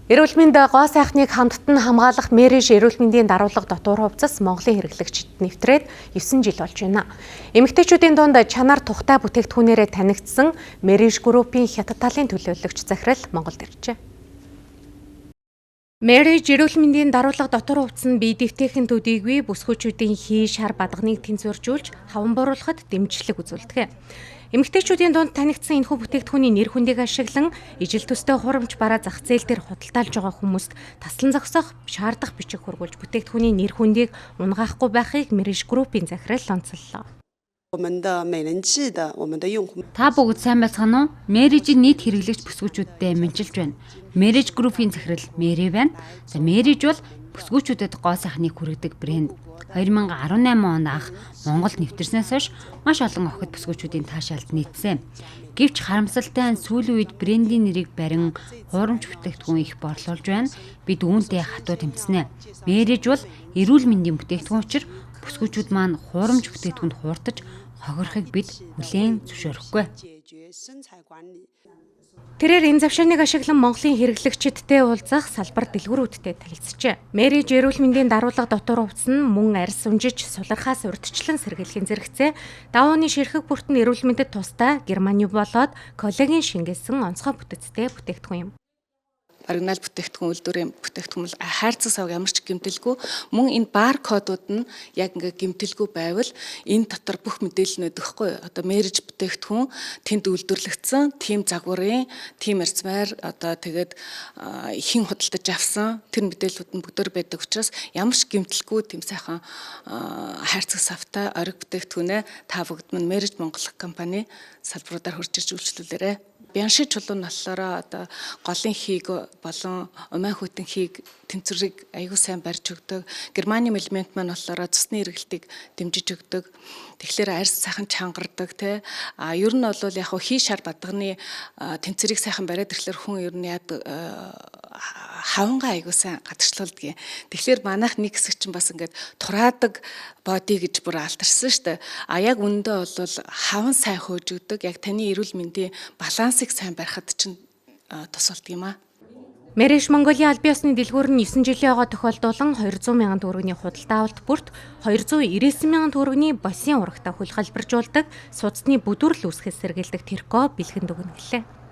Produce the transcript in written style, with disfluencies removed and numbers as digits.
Эрүүл мэнд гоо сайхныг хамтд нь хамгаалах Мэрэж эрүүл мэндийн даруулга дотуур хувцас Монголын хэрэглэгчид нэвтрээд 9 жил болж байна. Эмэгтэйчүүдийн дунд чанар тухтай бүтээгдэхүүнээрээ танигдсан Мэрэж группийн хятад талын төлөөлөгч захирал Монголд иржээ. Мэрэж эрүүл мэндийн даруулга дотор хувцас нь бие дэвтэйхэн төдийгүй бүсгүүчүүдийн хий шар бадганыг тэнцвэржүүлж хаван бууруулахад дэмжлэг үзүүлдэг. Эмэгтэйчүүдийн дунд танигдсан энэхүү бүтээгдэхүүний нэр хүндийг ашиглан ижил төстэй хурамч бараа зах зээл дээр худалдаалж байгаа хүмүүст таслан зогсоох шаардах бичиг хургуулж бүтээгдэхүүний нэр хүндийг унгаахгүй байхыг Мэрэж группийн захирал онцоллоо. Та бүгд сайн байцгаана уу? Мэрэж-ийн нийт хэрэглэгч бүсгүүчүүдтэй мэдчилж байна. Мэрэж группийн захирал Мэри байна. За Мэрэж бол бүсгүүчүүдэд гоо сайхныг хүргэдэг брэнд. 2018 онд анх Монголд нэвтэрснээс хойш маш олон охид бүсгүүчүүдийн таашаалд нийцсэн. Гэвч харамсалтай нь сүүлийн үед брендийн нэрийг барин хуурамч бүтээгдэхүүн их борлуулж байна. Бид үүнтэй хатуу тэмцэнэ. Мэрэж бол эрүүл мэндийн бүтээгдэхүүн учир бүсгүүчүүд маань хуурамч бүтээгдэхүүнд хууртаж хохирохыг бид хүлээн зөвшөөрөхгүй. Тэрээр энэ завшааныг ашиглан Монголын хэрэглэгчидтэй уулзах салбар дэлгүүрүүдтэй танилцжээ. Мэрэж эрүүл мэндийн даруулга дотор хувцас нь мөн арьс унжиж сулархаас урьдчилан сэргийлэхийн зэрэгцээ давууны ширхэг бүрт нь эрүүл мэндэд тустай германий болоод коллаген шингээсэн онцгой бүтэцтэй бүтээгдэхүүн юм. Оригинал бүтээгдэхүүн, үйлдвэрийн бүтээгдэхүүн бол хайрцаг савг ямар ч гэмтэлгүй, мөн энэ бар кодууд нь яг ингээ гэмтэлгүй байвал энэ дотор бүх мэдээлэл нь өгдөг хгүй. Одоо Мэрэж бүтээгдэхүүн тэнд үйлдвэрлэгдсэн, тийм загварын, тийм арцмаар одоо тэгээд хэн худалдаж авсан тэр мэдээллүүд нь бүгдээр байдаг учраас ямар ч гэмтэлгүй тийм сайхан хайрцаг савтай ориг бүтээгдэхүүнээ та бүгд минь Мэрэж Монгол компани салбаруудаар хурж ирж үйлчлүүлээрэй. Бянши чулуу нь болохоор одоо голын хийг болон умайн хүйтэн хийг тэнцвэрийг аягүй сайн барьж өгдөг. Германиум элемент маань болохоор цусны эргэлтийг дэмжиж өгдөг. Тэгэхээр арьс сайхан чангардаг те. А ер нь бол яг хий шар бадганы тэнцвэрийг сайхан бариад ирэхлээр хүн ер нь яад хавангаа аягүй сайн гадагшлуулдаг. Тэгэхээр манайх нэг хэсэг чинь бас ингээд тураадаг боди гэж бүр алдарсан шүү дээ. А яг үүндээ бол хаван сайн хөөж өгдөг. Яг таны эрүүл мэндийн балансыг сайн барихад чинь тусалдаг юм аа. Мэрэж Монголын аль биесны дэлгүүр нь 9 жилийн огоо тохиолдуулан 200 мянган төгрөгийн худалдаа авалт бүрт 299 мянган төгрөгийн босын урагтай хөл халбаржуулдаг, судасны бүдүүрл үүсгэхээс сэргийлдэг тэрко бэлгэнд өгнө гэлээ.